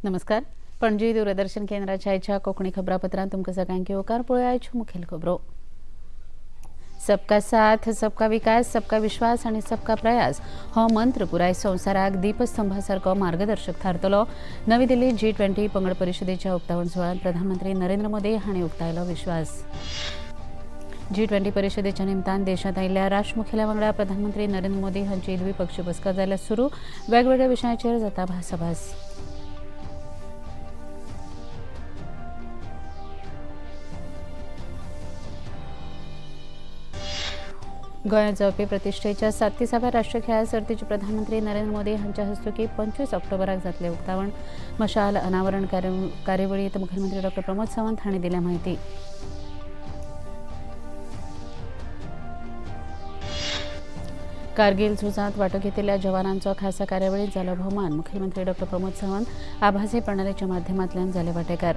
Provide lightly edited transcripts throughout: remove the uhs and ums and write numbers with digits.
नमस्कार. पणजी दूरदर्शन केंद्राच्या आयच्या कोंकणी खबरापत्रांत तुमकां सगळ्यांक येवकार. पळोवया आयच्यो मुखेल खबरो. सबका साथ, सबका विकास, सबका विश्वास आनी सबका प्रयास हो मंत्र पुराय संवसाराक दीपस्तंभा सारको मार्गदर्शक थारतलो. नवी दिल्लीत G20 पंगड परिशदेच्या उक्तावण सुवाळ्यांत प्रधानमंत्री नरेंद्र मोदी हांणी उक्तायलो विश्वास. G20 परिशदेच्या निमतान देशांत आयिल्ल्या राष्ट्रमुखेल्या वांगडा प्रधानमंत्री नरेंद्र मोदी हांची द्विपक्षीय बसका जाल्या सुरू. वेगवेगळ्या विशयांचेर जाता भासाभास. गोंयांत जावपी प्रतिश्ठेच्या 37व्या राष्ट्रीय खेळां सर्तीचे प्रधानमंत्री नरेंद्र मोदी हांच्या हस्तुकीं 25 ऑक्टोबराक जातलें उक्तावण. मशाल अनावरण कार्यावळींत मुखेलमंत्री डॉ प्रमोद सावंत हांणी दिल्या म्हायती. कारगिल झुजांत वांटो घेतिल्ल्या जवानांचो खासा कार्यावळींत जालो भोवमान. मुखेलमंत्री डॉ प्रमोद सावंत आभासी प्रणालीच्या माध्यमांतल्यान जाले वांटेकार.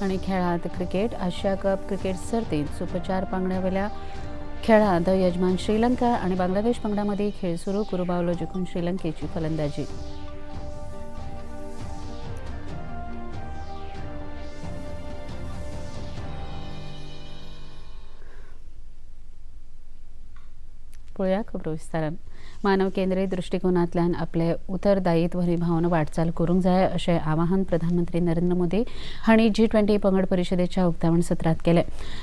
आनी खेळांत क्रिकेट. आशिया कप क्रिकेट सर्तींत सुपर 4 पंगडावेल्या खेळांत यजमान श्रीलंका आनी बांगलादेश पंगडा मदीं खेळ सुरू. कुरुबावलो जिखून श्रीलंकेची फलंदाजी. पळोवया खबरो विस्तारान. मानव केंद्रीत दृश्टिकोनांतल्यान आपले उत्तरदायित्व निभावन वाटचाल करूंक जाय अशें आवाहन प्रधानमंत्री नरेंद्र मोदी हांणी G20 पंगड परिशदेच्या उक्तावण सत्रांत केलें.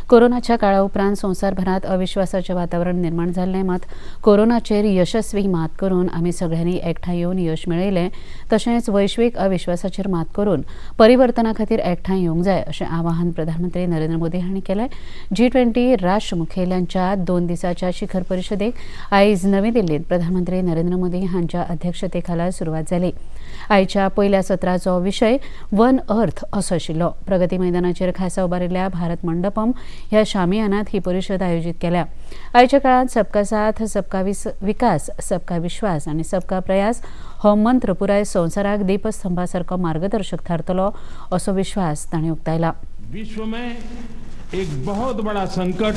कोरोनाच्या काळा उपरांत संवसारभरांत अविश्वासाचें वातावरण निर्माण जाल्लें. मात कोरोनाचेर यशस्वी मात करून आमी सगळ्यांनी एकठांय येवन यश मेळयलें. तशेंच वैश्वीक अविश्वासाचेर मात करून परिवर्तना खातीर एकठांय येवंक जाय अशें आवाहन प्रधानमंत्री नरेंद्र मोदी हांणी केलें. G20 राष्ट्र मुखेल्यांच्या 2 दिसाच्या शिखर परिशदेक आयज नवी दिल्लींत प्रधानमंत्री नरेंद्र मोदी हांच्या अध्यक्षतेखाला सुरवात जाली. आयच्या पयल्या सत्राचो विशय वन अर्थ असो आशिल्लो. प्रगती मैदानाचेर खासा उबारिल्ल्या भारत मंडपम ह्या शामियानात ही परिशद आयोजीत केल्या. आयच्या काळांत सबका साथ, सबका विकास, सबका विश्वास आनी सबका प्रयास हो मंत्र पुराय संवसाराक दीपस्तंभा सारको मार्गदर्शक थारतलो असो विश्वास तांणी उक्तायला. विश्व में एक बहुत बड़ा संकट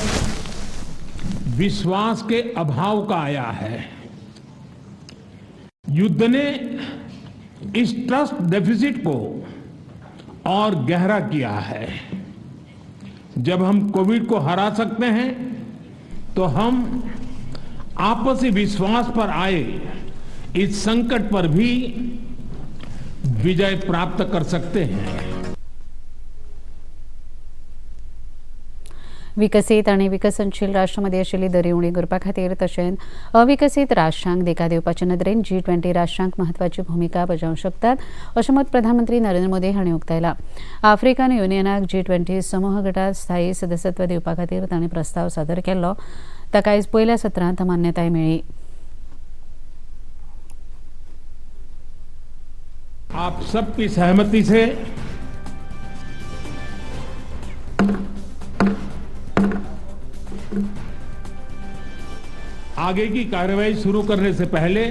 विश्वास के अभाव का आया है. युद्ध ने इस ट्रस्ट डेफिसिट को और गहरा किया है. जब हम कोविड को हरा सकते हैं तो हम आपसी विश्वास पर आए इस संकट पर भी विजय प्राप्त कर सकते हैं. विकसीत आनी विकसनशील राष्ट्रां आशिल्ली दरी उणी करपा खातीर तशेंच अविकसीत राष्ट्रांक दिका दिवपाचे नदरेन G20 राष्ट्रांक म्हत्वाची भुमिका बजावंक शकतात अशें मत प्रधानमंत्री नरेंद्र मोदी हांणी उक्तायला. आफ्रिकन युनियनाक G20 समूह गटात स्थायी सदस्यत्व दिवपा खातीर तांणी प्रस्ताव सादर केल्लो. ताका आयज पयल्या सत्रांत मान्यताय मेळ्ळी. आप सबकी सहमति से आगे की कार्रवाई शुरू करने से पहले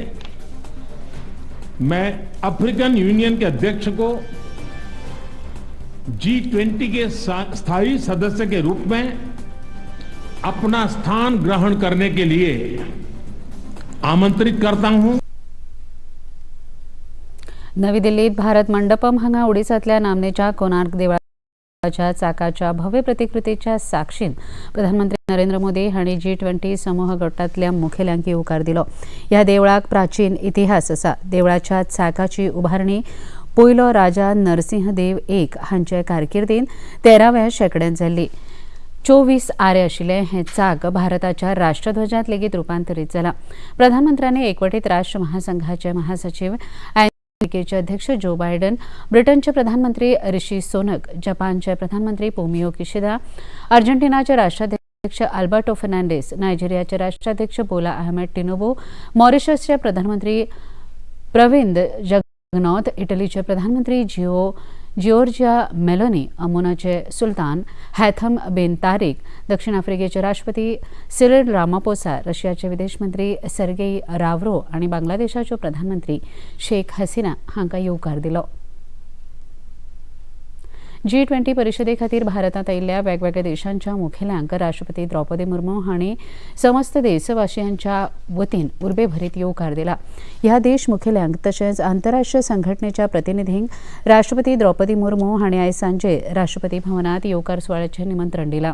मैं अफ्रीकन यूनियन के अध्यक्ष को G20 के स्थायी सदस्य के रूप में अपना स्थान ग्रहण करने के लिए आमंत्रित करता हूं. नवी दिल्लीत भारत मंडपम हांगा ओडिसांतल्या नामनेच्या कोणार्क देवळाच्या चाकाच्या भव्य प्रतिकृतीच्या साक्षीन प्रधानमंत्री नरेंद्र मोदी हांणी G20 समूह गटांतल्या मुखेल्यांक येवकार दिलो. ह्या देवळाक प्राचीन इतिहास आसा. देवळाच्या चाकाची उबारणी पयलो राजा नरसिंहदेव एक हांचे कारकिर्दीन 13व्या शेंकड्यांत जाल्ली. 24 आरे आशिल्ले हें चाक भारताच्या राष्ट्रध्वजांत लेगीत रुपांतरीत जाला. प्रधानमंत्र्यांनी एकवटीत राष्ट्र महासंघाचे महासचीव, अमेरिकेचे अध्यक्ष जो बायडन, ब्रिटनचे प्रधानमंत्री ऋषी सोनक, जपानचे प्रधानमंत्री पोमियो किशिदा, अर्जेंटिनाचे राष्ट्राध्यक्ष अल्बर्टो फर्नांडिस, नायजेरियाचे राष्ट्राध्यक्ष बोला अहमेद टिनुबू, मॉरिशसचे प्रधानमंत्री प्रविंद जगनॉथ, इटलीचे प्रधानमंत्री जिओर्जिया मेलोनी, अमोनाचे सुलतान हॅथम बिन तारिक, दक्षिण आफ्रिकेचे राष्ट्रपती सिरिल रामापोसा, रशियाचे विदेश मंत्री सर्गेई रावरो आनी बांगलादेशाच्यो प्रधानमंत्री शेख हसीना हांकां येवकार दिलो. जी20 परिशदे खातीर भारतांत आयिल्ल्या वेगवेगळ्या देशांच्या मुखेल्यांक राष्ट्रपती द्रौपदी मुर्मू हांणी समस्त देशवासियांच्या वतीन उर्बेभरीत येवकार दिला. ह्या देश मुखेल्यांक तशेंच आंतरराष्ट्रीय संघटनेच्या प्रतिनिधींक राष्ट्रपती द्रौपदी मुर्मू हांणी आयज सांजे राष्ट्रपती भवनात येवकार सुवाळ्याचें निमंत्रण दिलां.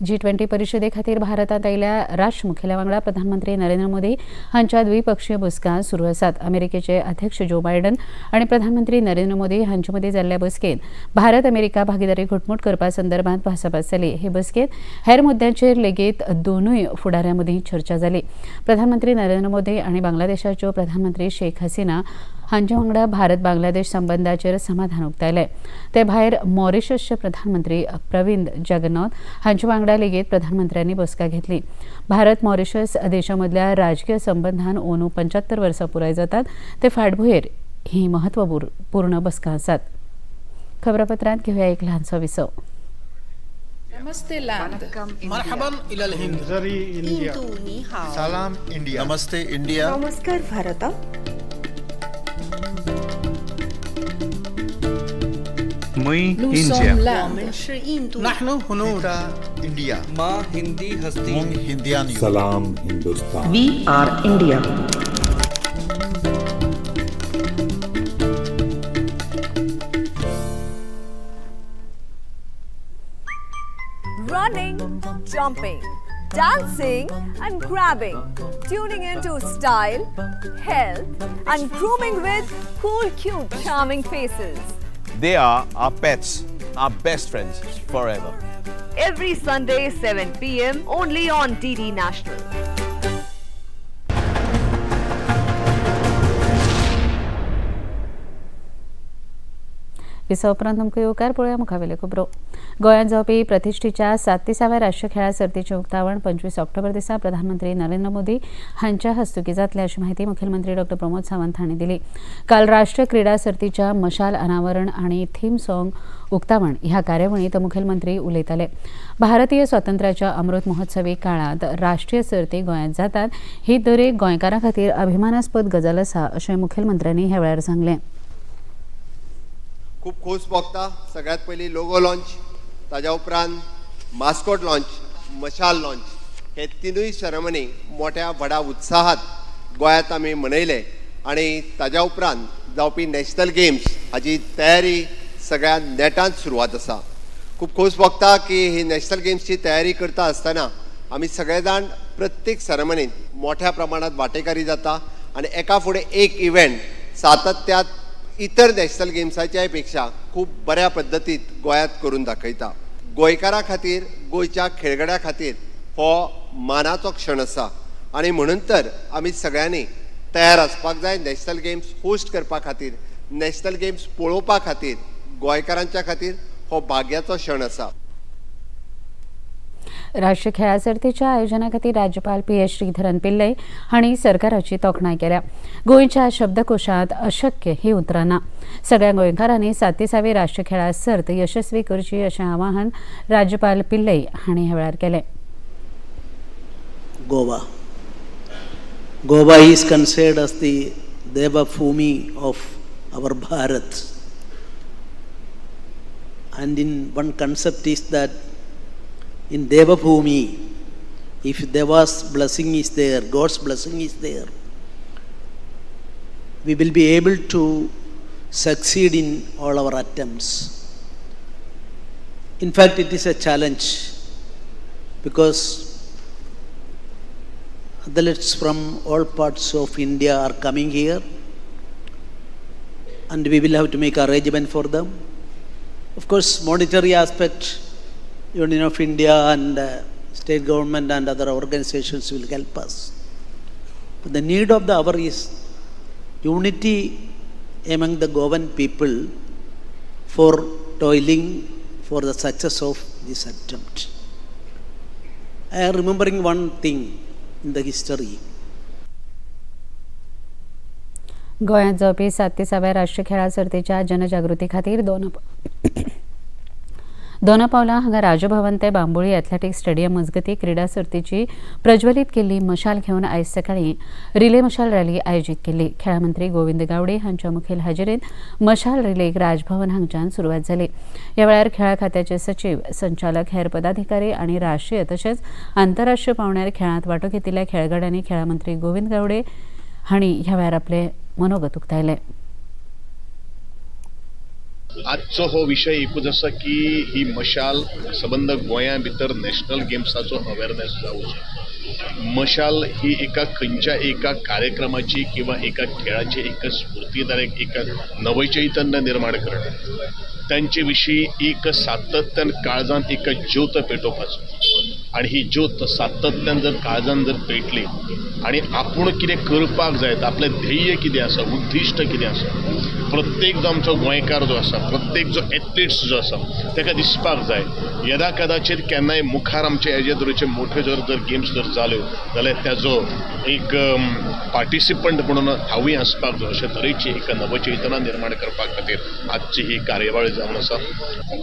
जी20 परिशदे खातीर भारतांत आयिल्ल्या राष्ट्र मुखेल्या वांगडा प्रधानमंत्री नरेंद्र मोदी हांच्या द्विपक्षीय बसका सुरू आसात. अमेरिकेचे अध्यक्ष जो बायडन आनी प्रधानमंत्री नरेंद्र मोदी हांचे मदीं जाल्ल्या बसकेंत भारत अमेरिका भागिदारी घटमूट करपा संदर्भात भासाभास जाली. हे बसकेंत हेर मुद्द्यांचेर लेगीत दोनूय फुडाऱ्यां मदीं चर्चा जाली. प्रधानमंत्री नरेंद्र मोदी आनी बांगलादेशाच्यो प्रधानमंत्री शेख हसिना हांचे वांगडा भारत बांगलादेश संबंदाचेर समाधान उक्तायलें. ते भायर मॉरिशसचे प्रधानमंत्री प्रविंद जगन्नाथ हांचे वांगडा लेगीत प्रधानमंत्र्यांनी बसका घेतली. भारत मॉरिशस देशामदल्या राजकीय संबंधान अंदू 75 वर्सां पुराय जातात ते फाटभुंयेर ही म्हत्वपूर्ण बसका आसात. खबरापत्रांत घेवया एक ल्हानसो विसव. Namaste land. مرحبا إلى الهند. India. Salam India. Namaste India. Namaskar Bharat. Mui Nous India. sommes l'Inde. نحن هنود. India. माँ हिंदी हस्ती. Mung Hindian. Salam Hindustan. We are India. Running, jumping, dancing and grabbing. Tuning into style, health and grooming with cool, cute, charming faces. They are our pets, our best friends forever. Every Sunday 7 p.m. only on DD National. विसवा उपरांत तुमकां येवकार. पळोवया मुखावेल्यो खबरो. गोंयांत जावपी प्रतिश्ठेच्या 37व्या राष्ट्रीय खेळां सर्तीचें उक्तावण 25 ऑक्टोबर दिसा प्रधानमंत्री नरेंद्र मोदी हांच्या हस्तुकीं जातलें अशी म्हायती मुखेलमंत्री डॉ प्रमोद सावंत हांणी दिली. काल राष्ट्रीय क्रिडा सर्तीच्या मशाल अनावरण आनी थीम सॉंग उक्तावण ह्या कार्यावळींत मुखेलमंत्री उलयताले. भारतीय स्वातंत्र्याच्या अमृत महोत्सवी काळांत राष्ट्रीय सर्ती गोंयांत जातात ही दरेक गोंयकारां खातीर अभिमानास्पद गजाल आसा अशें मुखेलमंत्र्यांनी ह्या वेळार सांगलें. खूब खोस भोगता. सगळ्यात पयलीं लोगो लॉन्च, ताज्या उपरांत मास्कॉट लॉन्च, मशाल लॉन्च, हे तिनूय सेरेमनी मोठ्या व्हडा उत्साहात गोंयांत आमी मनयले आनी ताज्या उपरांत जावपी नॅशनल गेम्स हाजी तयारी सगळ्या नेटान सुरवात आसा. खूब खोस भोगता की ही नॅशनल गेम्सची तयारी करता आसतना आमी सगळे जाण प्रत्येक सेरेमनीत मोठ्या प्रमाणात वांटेकारी जाता आनी एका फुडें एक इव्हेंट सातत्यात इतर नॅशनल गेम्साच्याय पेक्षा खूब बऱ्या पद्दतीत गोंयांत करून दाखयता. गोंयकारां खातीर, गोंयच्या खेळगड्या खातीर हो मानाचो क्षण आसा आनी म्हणून तर आमी सगळ्यांनी तयार आसपाक जाय नॅशनल गेम्स होस्ट करपा खातीर, नॅशनल गेम्स पळोवपा खातीर. गोंयकारांच्या खातीर हो भाग्याचो क्षण आसा. राष्ट्रीय खेळां सर्तीच्या आयोजना खातीर राज्यपाल पी.एस. श्रीधरन पिल्लई हांणी सरकाराची तोखणाय केल्या. गोंयच्या शब्दकोशांत अशक्य ही उतरां ना. सगळ्या गोंयकारांनी 37वी राष्ट्रीय खेळां सर्त यशस्वी करची अशें आवाहन राज्यपाल पिल्लई हांणी ह्या वेळार केलें. Goa. Goa is considered as the Devabhoomi of our Bharat. And in one concept is that in Devabhoomi, if Deva's blessing is there, God's blessing is there, we will be able to succeed in all our attempts. In fact, it is a challenge because athletes from all parts of India are coming here and we will have to make arrangement for them. Of course, monetary aspect, Union of India and state government and other organizations will help us. But the need of the hour is unity among the Goan people for toiling for the success of this attempt. I am remembering one thing in the history. गोंयांत जावपी 37व्या राष्ट्रीय खेळां सर्तीच्या जनजागृती खातीर दोनापावला हांगा राजभवन ते Bambolim athletics stadium मजगती क्रिडा सर्तीची प्रज्वलीत केल्ली मशाल घेवन आयज सकाळी रिले मशाल रॅली आयोजीत केल्ली. खेळां मंत्री गोविंद गावडे हांच्या मुखेल हाजेरीत मशाल रिलेक राजभवन हांगच्यान सुरवात जाली. ह्या वेळार खेळां खात्याचे सचीव, संचालक, हेर पदाधिकारी आनी राष्ट्रीय तशेंच आंतरराष्ट्रीय पांवड्यार खेळांत वांटो घेतिल्ल्या खेळगड्यांनी खेळां मंत्री गोविंद गावडे हांणी ह्या वेळार आपले मनोगत उक्तायलें. आजचो हो विशय एकूच आसा की ही मशाल सबंद गोंया भितर नॅशनल गेम्साचो अवेरनेस जावचो. मशाल ही एका खंयच्या एका कार्यक्रमाची किंवा एका खेळाची एक स्फूर्तीदायक एक नवचैतन्य निर्माण करणे, तांचे विशीं एक सातत्यान काळजान एक ज्योत पेटोवपाचो आनी ही ज्योत सातत्यान जर काळजान जर पेटली आनी आपूण कितें करपाक जाय, आपलें ध्येय कितें आसा, उद्दिश्ट कितें आसा, प्रत्येक जो आमचो गोंयकार जो आसा, प्रत्येक जो एथलिट्स जो आसा ताका दिसपाक जाय. यदा कदाचित केन्नाय मुखार आमचे हेजे तरेचे मोठे जर जर गेम्स जर जाल्यो जाल्यार ताजो एक पार्टिसिपंट म्हणून हांवूय आसपाक जाय, अशे तरेची एक नवचेतना निर्माण करपा खातीर आजची ही कार्यावळ जावन आसा.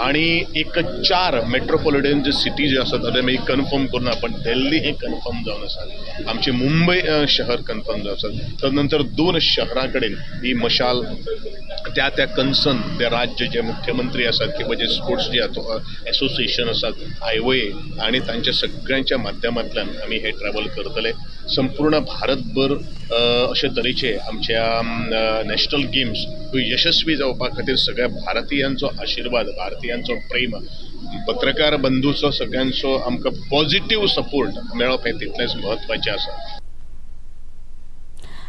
आनी एक 4 मेट्रोपॉलिटन जे सिटी ज्यो आसा तातूंत मागीर कन्फर्म करून आपण दिल्ली हें कन्फर्म जावन आसा, आमचें मुंबय शहर कन्फर्म जावन आसा. तदनंतर 2 शहरां कडेन ही मशाल त्या त्या कन्सर्न त्या राज्य जे मुख्यमंत्री आसात किंवा जे स्पोर्ट्स जे एसोसिएशन आसात, आयओए आनी तांच्या सगळ्यांच्या माध्यमांतल्यान आमी हे ट्रॅवल करतले. संपूर्ण भारतभर अशे तरेचे आमच्या नॅशनल गेम्स यशस्वी जावपा खातीर सगळ्या भारतीयांचो आशिर्वाद, भारतीयांचो प्रेम, पत्रकार बंधूचो सगळ्यांचो आमकां पॉझिटिव्ह सपोर्ट मेळप हें तितलेंच म्हत्वाचें आसा.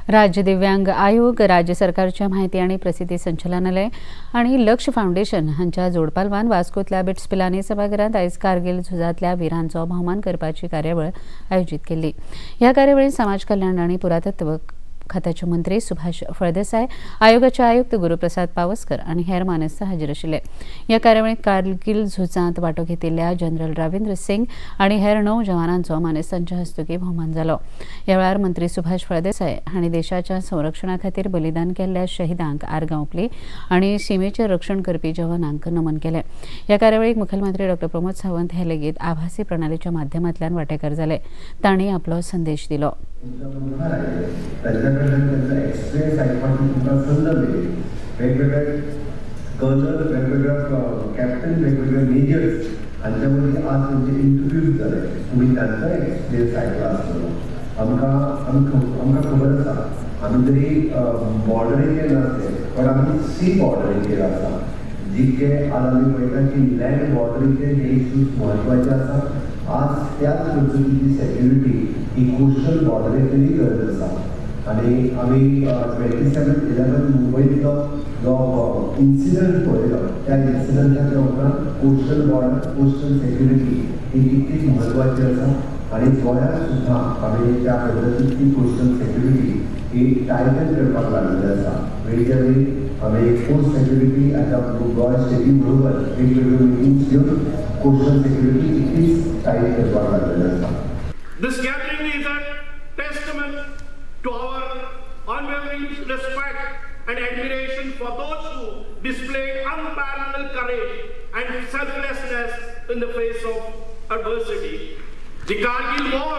राज्य दिव्यांग आयोग, राज्य सरकारच्या माहिती आणि प्रसिद्धी संचालनालय आणि लक्ष फाउंडेशन हांच्या जोडपालवान वास्कोतल्या बिट्स पिलानी सभाघरांत आयज कारगिल झुजांतल्या वीरांचो भोवमान करपाची कार्यावळ आयोजीत केल्ली. ह्या कार्यावळीत समाज कल्याण आणि पुरातत्व खात्याचे मंत्री सुभाष फळदेसाय, आयोगाचे आयुक्त गुरुप्रसाद पावसकर आणि हेर मानेस्त हाजीर आशिल्ले. ह्या कार्यावळीत कारगिल झुजांत वांटो घेतिल्ल्या जनरल रवींद्र सिंग आणि हेर 9 जवानांचो मानेस्तांच्या हस्तुकीं भोवमान जालो. ह्या वेळार मंत्री सुभाष फळदेसाय हांणी देशाच्या संरक्षणा खातीर बलिदान केल्ल्या शहीदांक आर्गां ओंपली आनी शिमेचें रक्षण करपी जवानांक नमन केलें. ह्या कार्यावळीक मुखेलमंत्री डॉ प्रमोद सावंत हे लेगीत आभासी प्रणालीच्या माध्यमांतल्यान वांटेकार जाले. तांणी आपलो संदेश दिलो. तांच्याकडल्यान त्यांचा एक्सपिरियन्स आयकपाची तुमकां संद मेळ्ळी. वेगवेगळे कर्नल, वेगवेगळे कॅप्टन, वेगवेगळे मेजर्स हांच्या मदीं आज तांचे इंटरव्यूज जाले, तुमी तांचो एक्सपिरियन्स आयकला आसतलो. आमकां आमकां खबर आसा आमी जरी बॉर्डरीचेर नासले बट आमी सी बॉर्डरीचेर आसा, जितके आज आमी पळयता की लँड बॉर्डरीचेर हे इश्यूज म्हत्वाचे आसा. आज त्याच पद्दतीची सेक्युरिटी ही कोस्टल बॉर्डरीचेरय गरज आसा. आनी आमी 27/11 मुंबयतलो जो इन्सिडंट पळयलो त्या इन्सिडंटाच्या उपरांत कोस्टल बॉर्डर, कोस्टल सेक्युरिटी ही तितकीच म्हत्वाची आसा आनी गोंयांत सुद्दां आमी त्या पद्दतीची कोस्टल सेक्युरिटी ही टायटन करपाक लागिल्ली आसा. वेळच्या वेळी आमी कोस्ट सेक्युरिटी आतां गोंय स्टेटी बरोबर वेगवेगळ्यो मिटिंग्स घेवन कोस्टल सेक्युरिटी तितकीच टायट करपाक लागिल्ली आसा. This gathering is a testament to our unwavering respect and admiration for those who displayed unparalleled courage and selflessness in the face of adversity. The Kargil War,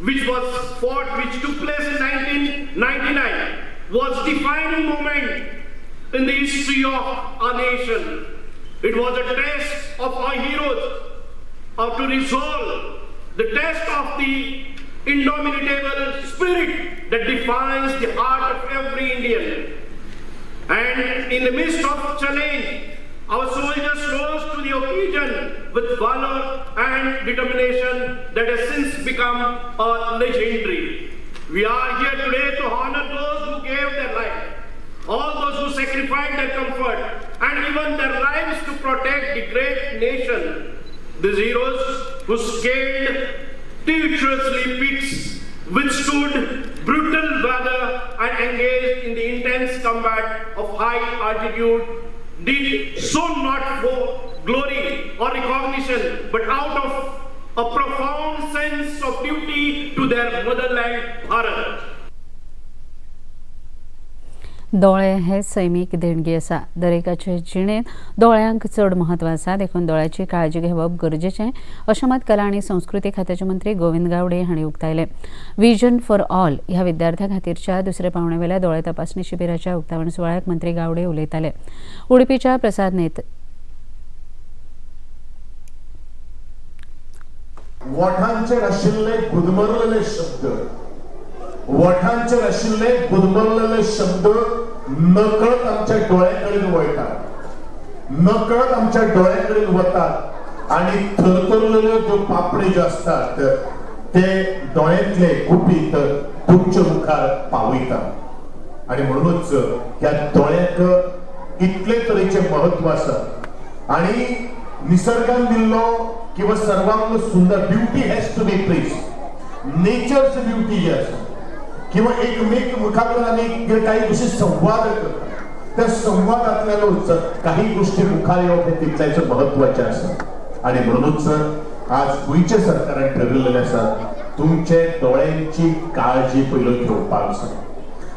which was fought, which took place in 1999, was a defining moment in the history of our nation. It was a test of our heroes, how to resolve the test of the indomitable spirit that defines the heart of every Indian. And in the midst of challenge, our soldiers rose to the occasion with valor and determination that has since become a legendary. We are here today to honor those who gave their life, all those who sacrificed their comfort and even their lives to protect the great nation. These heroes who scaled treacherously peaks, withstood brutal weather and engaged in the intense combat of high altitude, did so not for glory or recognition, but out of a profound sense of duty to their motherland, Bharat. दोळे हे सैमीक देणगी आसा. दरेकाचे जिणेंत दोळ्यांक चड म्हत्व आसा, देखून दोळ्याची काळजी घेवप गरजेचें अशें मत कला आनी संस्कृती खात्याचे मंत्री गोविंद गावडे हांणी उक्तायलें. विजन फॉर ऑल ह्या विद्यार्थ्यां खातीरच्या दुसऱ्या पावण्यावेल्या दोळे तपासणी शिबिराच्या उक्तावण सुवाळ्याक मंत्री गावडे उलयताले. उडपीच्या प्रसाद नेत वोठांचेर आशिल्ले गुदमरलेले शब्द, वोठांचेर आशिल्ले गुदमरलेले शब्द नकळत आमच्या डोळ्याकडेन वळटात, नकळत आमच्या डोळ्याकडेन वतात आणि थरथरलेल्यो ज्यो पापडी ज्यो आसतात ते डोळ्यांतले गुपीत तुमच्या मुखार पावयतात. आणि म्हणूनच ह्या दोळ्याक इतले तरेचे महत्व आसा. आणि निसर्गान दिल्लो किंवा सर्वांग सुंदर beauty has to be praise, nature's beauty जी आसा किंवा एकमेक मुखाकडून आमी काही गोष्टी संवाद करतात, त्या संवादांतल्यानूच काही गोष्टी मुखार येवप हें तितल्याच म्हत्वाचें आसा. आणि म्हणूनच आज गोंयच्या सरकारान ठरयलेलें आसा तुमचे दोळ्यांची काळजी पयलो घेवपाक जाय.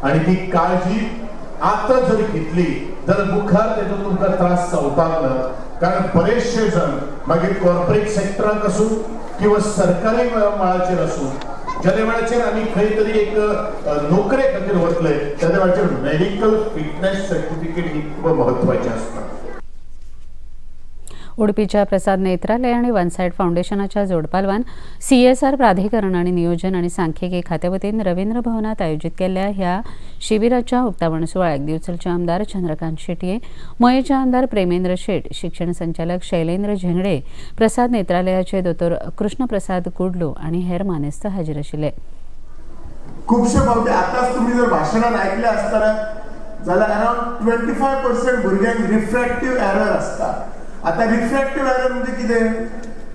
आणि ती काळजी आतां जर घेतली जाल्यार मुखार तेजो तुमकां त्रास जावपाक ना. कारण बरेचशे जण मागीर कॉर्पोरेट सेक्टराक आसूं किंवा सरकारी मळाचेर आसूं, ज्या वेळाचेर आमी खंय तरी एक नोकरे खातीर वतले त्या वेळाचेर मेडिकल फिटनेस सर्टिफिकेट ही खूब म्हत्वाचें आसता. उडपीच्या प्रसाद नेत्रालय आणि वन सायड फाउंडेशनाच्या जोडपालवान सीएसआर प्राधिकरण आणि नियोजन आणि सांख्यिकी खात्या वतीन रवींद्र भवनात आयोजित केल्ल्या ह्या शिबिराच्या उक्तावण सुवाळ्याक दिवचलचे आमदार चंद्रकांत शेटये, मयेचे आमदार प्रेमेंद्र शेट, शिक्षण संचालक शैलेंद्र झेंगडे, प्रसाद नेत्रालयाचे दोतोर कृष्णप्रसाद कुडलू आणि हेर मानेस्त हाजीर आशिल्ले. खुबशे फावटी आतांच तुमी जर भाशणान आयकले आसतना जाल्यार अरावंड 25% भुरग्यांक रिफ्रॅक्टिव्ह एरर आसता. आता रिफ्रॅक्टिव्ह एरर म्हणजे कितें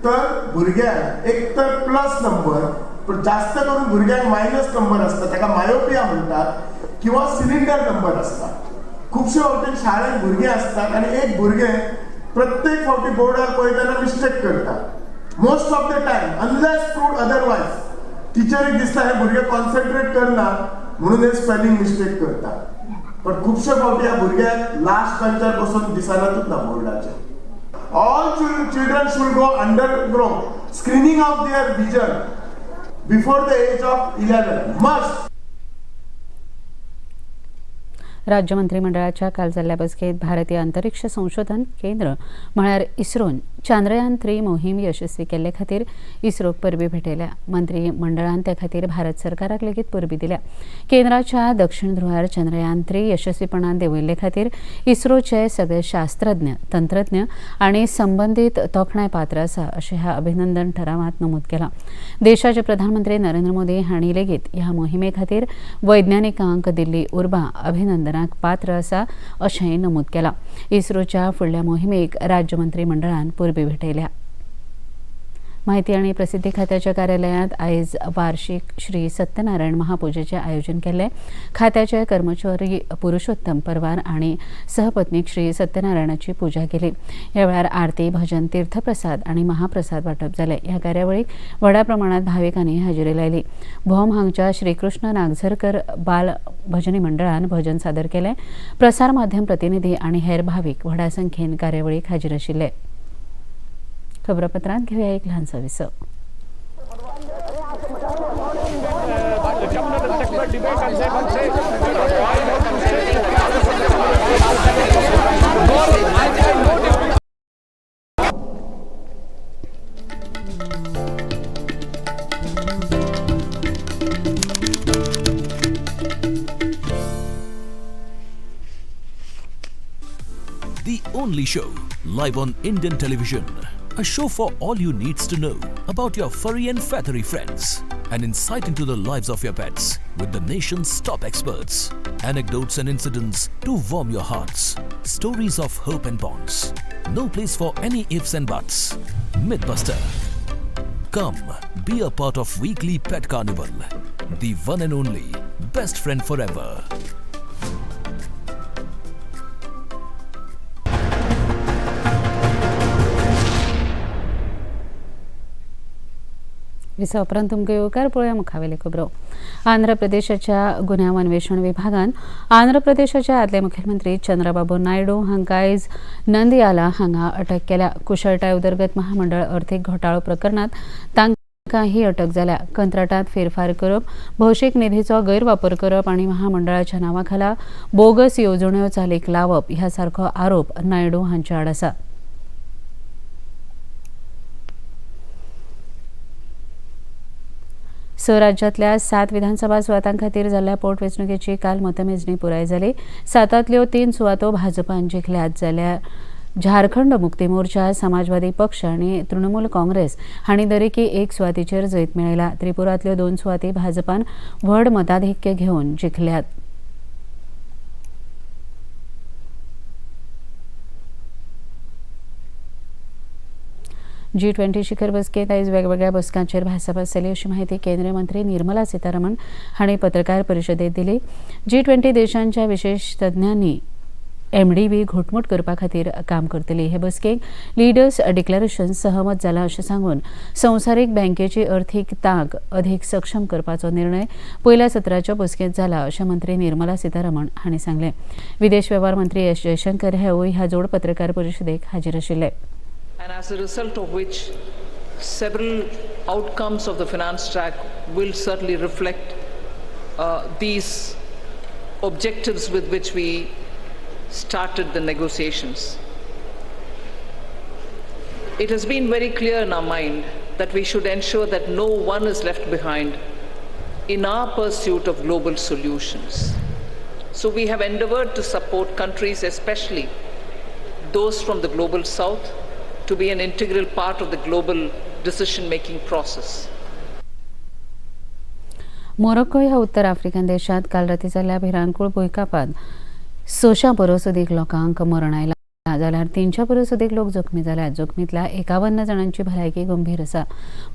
तर भुरग्यांक एक तर प्लस नंबर, पण जास्त करून भुरग्यांक मायनस नंबर आसता, ताका मायोपिया म्हणटात, किंवा सिलिंडर नंबर आसता. खुबशे फावटी शाळेंत भुरगीं आसतात आनी एक भुरगें प्रत्येक फावटी बोर्डार पळयतना मिस्टेक करता. Most of the time unless proved otherwise टिचरीक दिसता हे भुरगे कॉन्सन्ट्रेट करना म्हणून हे स्पेलिंग मिस्टेक करता. पण खुबशे फावटी ह्या भुरग्यांक लास्ट बेंचार बसून दिसनातूच ना बोर्डाचेर. All children should go undergo screening of their vision before the age of 11. Must. राज्य मंत्रिमंडळाच्या काल जाल्ल्या बसकेत भारतीय अंतरिक्ष संशोधन केंद्र म्हळ्यार इस्रोन चांद्रयान 3 मोहीम यशस्वी केल्ले खातीर इस्रोक परबी भेटयल्या. मंत्रिमंडळान त्या खातीर भारत सरकाराक लेगीत परबी दिल्या. केंद्राच्या दक्षिण ध्रुवार चंद्रयान 3 यशस्वीपणान देंवयल्ले खातीर इस्रोचे सगळे शास्त्रज्ञ, तंत्रज्ञ आनी संबंदीत तोखणाय पात्र आसा अशें ह्या अभिनंदन ठरावांत नमूद केलां. देशाचे प्रधानमंत्री नरेंद्र मोदी हांणी लेगीत ह्या मोहिमे खातीर वैज्ञानिकांक दिल्ली उर्बा अभिनंदनाक पात्र आसा अशेंय नमूद केलां. इस्रोच्या फुडल्या मोहिमेक राज्य मंत्रिमंडळान परबी भेटयल्या. माहिती आणि प्रसिद्धी खात्याच्या कार्यालयात आयज वार्षिक श्री सत्यनारायण महापूजेचे आयोजन केल्लें. खात्याचे कर्मचारी पुरुषोत्तम परवार आणि सहपत्नीक श्री सत्यनारायणाची पूजा केली. ह्या वेळार आरती, भजन, तीर्थप्रसाद आणि महाप्रसाद वाटप जालें. ह्या कार्यावळीक व्हडा प्रमाणात भाविकांनी हाजेरी लायली. भोम हांगच्या श्रीकृष्ण नागझरकर बाल भजनी मंडळान भजन सादर केलें. प्रसार माध्यम प्रतिनिधी आणि हेर भाविक व्हडा संख्येन कार्यावळीक हाजीर आशिल्ले. खबरपत्रांत घेऊया एक ल्हानसो विसव. The only show live on Indian television. A show for all you needs to know about your furry and feathery friends. An insight into the lives of your pets with the nation's top experts. Anecdotes and incidents to warm your hearts. Stories of hope and bonds. No place for any ifs and buts. Mythbuster. Come, be a part of weekly pet carnival. The one and only best friend forever. विसा उपरांत तुमकां येवकार. पळोवया मुखावेले खबरो. आंध्र प्रदेशाच्या गुन्यांव अन्वेषण विभागान आंध्र प्रदेशाचे आदले मुख्यमंत्री चंद्रबाबू नायडू हांकां आयज नंदयाला हांगा अटक केल्या. कुशळटाय उदरगत महामंडळ अर्थीक घोटाळो प्रकरणांत तांकां ही अटक जाल्या. कंत्राटांत फेरफार करप, भौशीक निधीचो गैरवापर करप आनी महामंडळाच्या नांवा खाला बोगस येवजण्यो चालीक लावप ह्या सारको आरोप नायडू हांचे आड आसा. स राज्यांतल्या 7 विधानसभा सुवातां खातीर जाल्ल्या पोटवेंचणुकेची काल मतमेजणी पुराय जाली. 7तांतल्यो 3 सुवातो भाजपान जिखल्यात, जाल्यार झारखंड मुक्ती मोर्चा, समाजवादी पक्ष आनी तृणमूल काँग्रेस हांणी दरेकी 1 सुवातेचेर जैत मेळयला. त्रिपुरांतल्यो 2 सुवाती भाजपान व्हड मताधिक्य घेवन जिखल्यात. G20 शिखर बसकेंत आयज वेगवेगळ्या बसकांचेर भासाभास जाली अशी माहिती केंद्रीय मंत्री निर्मला सीतारामन हांणी पत्रकार परिशदेंत दिली. G20 देशांच्या विशेष तज्ञांनी MDB घटमूट करपा खातीर काम करतली. हे बसकेक लिडर्स डिक्लेरेशन सहमत जाला अशें सांगून संवसारीक बँकेची अर्थीक तांक अधीक सक्षम करपाचो निर्णय पयल्या सत्राच्या बसकेंत जाला अशें मंत्री निर्मला सीतारामन हांणी सांगलें. विदेश वेव्हार मंत्री एस जयशंकर हेवूय ह्या जोड पत्रकार परिशदेक हाजीर आशिल्ले. And as a result of which, several outcomes of the finance track will certainly reflect these objectives with which we started the negotiations. It has been very clear in our mind that we should ensure that no one is left behind in our pursuit of global solutions. So we have endeavored to support countries, especially those from the global south, to be an integral part of the global decision-making process. Morocco ह्या उत्तर African देशात काल राती जाल्ल्या भिरांकूळ भुंयकांपांत 600 परस अदीक लोकांक मरण आयलां, जाल्यार 300 परस अदीक लोक जखमी जाल्यात. जखमींतल्या 51 जाणांची भलायकी गंभीर आसा.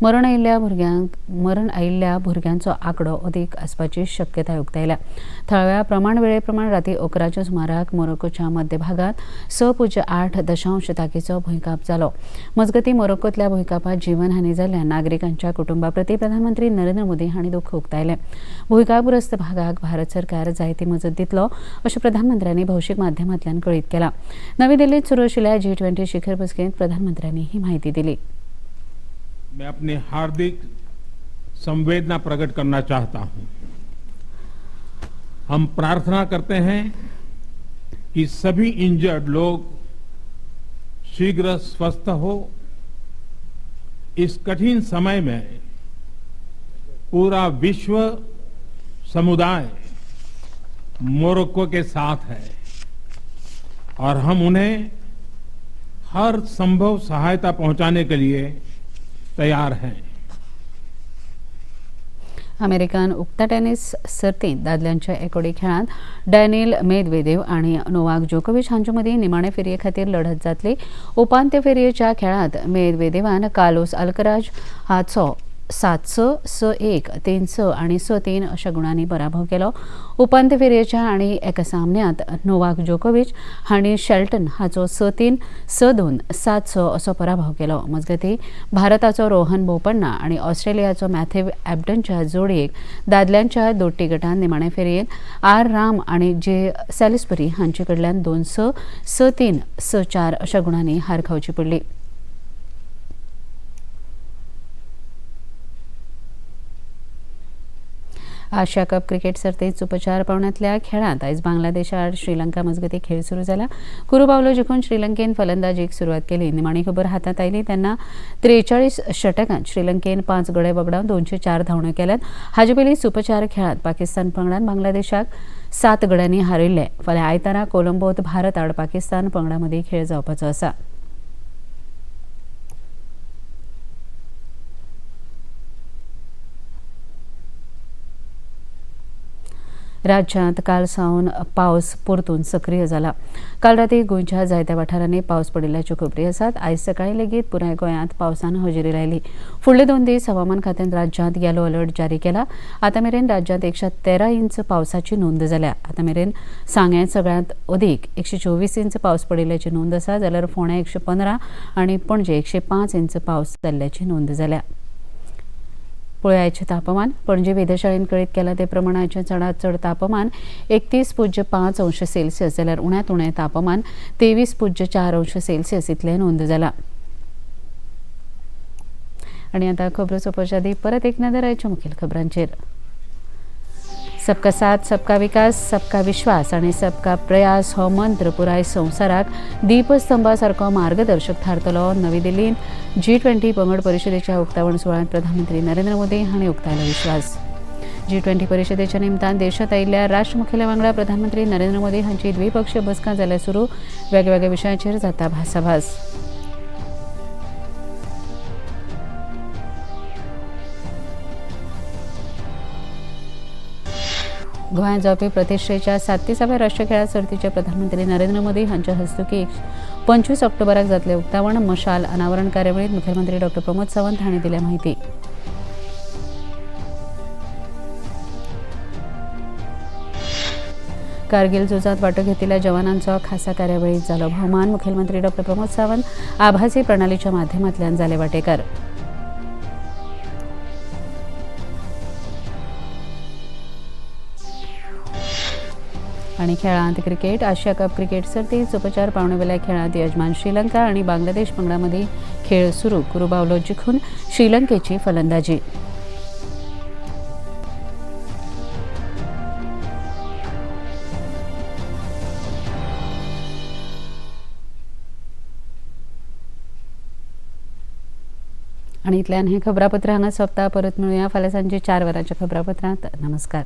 मरण आयिल्ल्या भुरग्यांचो आंकडो अदीक आसपाची शक्यताय उक्तायल्या. थळाव्या प्रमाण वेळे प्रमाण राती 11च्या सुमाराक मोरोक्कोच्या मध्य भागांत 6.8 ताकीचो भुंयकांप जालो. मजगतीं मोरोक्कोंतल्या भुंयकांपांत जीवनहानी जाल्ल्या नागरिकांच्या कुटुंबा प्रती प्रधानमंत्री नरेंद्र मोदी हांणी दुख्ख उक्तायलें. भुंयकांपग्रस्त भागाक भारत सरकार जायती मजत दितलो अशें प्रधानमंत्र्यांनी भौशीक माध्यमांतल्यान कळीत केलां. नवी दिल्लीत सुरू आशिल्ल्या G20 शिखर बसकेंत प्रधानमंत्र्यांनी ही माहिती दिली. मैं अपनी हार्दिक संवेदना प्रकट करना चाहता हूं. हम प्रार्थना करते हैं कि सभी इंजर्ड लोग शीघ्र स्वस्थ हो. इस कठिन समय में पूरा विश्व समुदाय मोरक्को के साथ है और हम उन्हें हर संभव सहायता पहुंचाने के लिए तैयार हैं. अमेरिकन उक्ता टेनिस सर्तींत दादल्यांच्या एकोडी खेळांत डॅनिल मेदवेदेव आनी नोवाक जोकोविच हांचे मदीं निमाणे फेरये खातीर लढत जातली. उपांत्य फेरयेच्या खेळांत मेदवेदेवान कार्लोस अल्कराज हाचो 7-6, 6-1, 3-6 आनी 6-3 अशा गुणांनी पराभव केलो. उपांत्य फेरयेच्या आनी एका सामन्यांत नोवाक जोकोविच हांणी शेल्टन हाचो 6-3, 6-2, 7-6 असो पराभव केलो. मजगतीं भारताचो रोहन बोपण्णा आनी ऑस्ट्रेलियाचो मॅथ्यू एबडनच्या जोडयेक दादल्यांच्या दोट्टी गटान निमाणे फेरयेंत आर राम आनी जे सॅलिसबरी हांचे कडल्यान 2-6, 6-3, 6-4 अशा गुणांनी हार खावची पडली. आशिया कप क्रिकेट सर्तीत उपचार पावण्यातल्या खेळांत आयज बांगलादेशा आड श्रीलंका मजगती खेळ सुरू जाला. कुरुबावलो जिखून श्रीलंकेन फलंदाजीक सुरवात केली. निमाणी खबर हातांत आयली तेन्ना 43 षटकांत श्रीलंकेन 5 गडे वगडावन 204 धांवण्यो केल्यात. हाजे पयलीं सुपचार खेळांत पाकिस्तान पंगडान बांगलादेशाक 7 गड्यांनी हारयिल्ले. फाल्यां आयतारा कोलंबोत भारत आड पाकिस्तान पंगडा मदीं खेळ जावपाचो आसा. राज्यांत काल सावन पावस परतून सक्रीय जाला. काल राती गोंयच्या जायत्या वाठारांनी पावस पडिल्ल्याच्यो खबरी आसात. आयज सकाळीं लेगीत पुराय गोंयांत पावसान हजेरी लायली. फुडले 2 दीस हवामान खात्यान राज्यांत येलो अलर्ट जारी केला. आतां मेरेन राज्यांत 113 इंच पावसाची नोंद जाल्या. आतां मेरेन सांग्यांत सगळ्यांत अदीक 124 इंच पावस पडिल्ल्याची नोंद आसा, जाल्यार फोंड्या 115 आनी पणजे 105 इंच पावस जाल्ल्याची नोंद जाल्या. पळोवया आयचें तापमान. पणजे वेधशाळेन कळीत केलां ते प्रमाण आयचें चडांत चड तापमान 31.5 अंश सेल्सियस जाल्यार उण्यांत उणें तापमान 23.4 अंश सेल्सियस इतलें नोंद जालां. आनी आतां खबरो सोंपोवच्या आदीं परत एक नदर आयच्या मुखेल खबरांचेर. सबका साथ, सबका विकास, सबका विश्वास आनी सबका प्रयास हो मंत्र पुराय संवसाराक दीपस्तंभा सारको मार्गदर्शक थारतलो. नवी दिल्लींत G20 पंगड परिशदेच्या उक्तावण सुवाळ्यांत प्रधानमंत्री नरेंद्र मोदी हांणी उक्तायलो विश्वास. G20 परिशदेच्या निमतान देशांत आयिल्ल्या राष्ट्र मुखेल्या वांगडा प्रधानमंत्री नरेंद्र मोदी हांची द्विपक्षीय बसका जाल्या सुरू. वेगवेगळ्या विशयांचेर जाता भासाभास. गोंयांत जावपी प्रतिश्ठेच्या 37व्या राष्ट्रीय खेळां सर्तीचे प्रधानमंत्री नरेंद्र मोदी हांच्या हस्तुकी 25 ऑक्टोबराक जातले उक्तावण. मशाल अनावरण कार्यावळीत मुखेलमंत्री डॉ प्रमोद सावंत हांणी दिल्या माहिती. कारगिल झुजात वांटो घेतिल्ल्या जवानांचो खासा कार्यावळीत जालो भोवमान. मुखेलमंत्री डॉ प्रमोद सावंत आभासी प्रणालीच्या माध्यमांतल्यान जाले वांटेकार. आनी खेळांत क्रिकेट. आशिया कप क्रिकेट सर्तीत उपचार पावणेवेल्या खेळांत यजमान श्रीलंका आनी बांगलादेश पंगडा मदीं खेळ सुरू. कुरुबावलो जिखून श्रीलंकेची फलंदाजी. आनी इतल्यान हें खबरापत्र हांगा सोंपता. परत मेळुया फाल्यां सांजे 4 वरांच्या खबरापत्रांत. नमस्कार.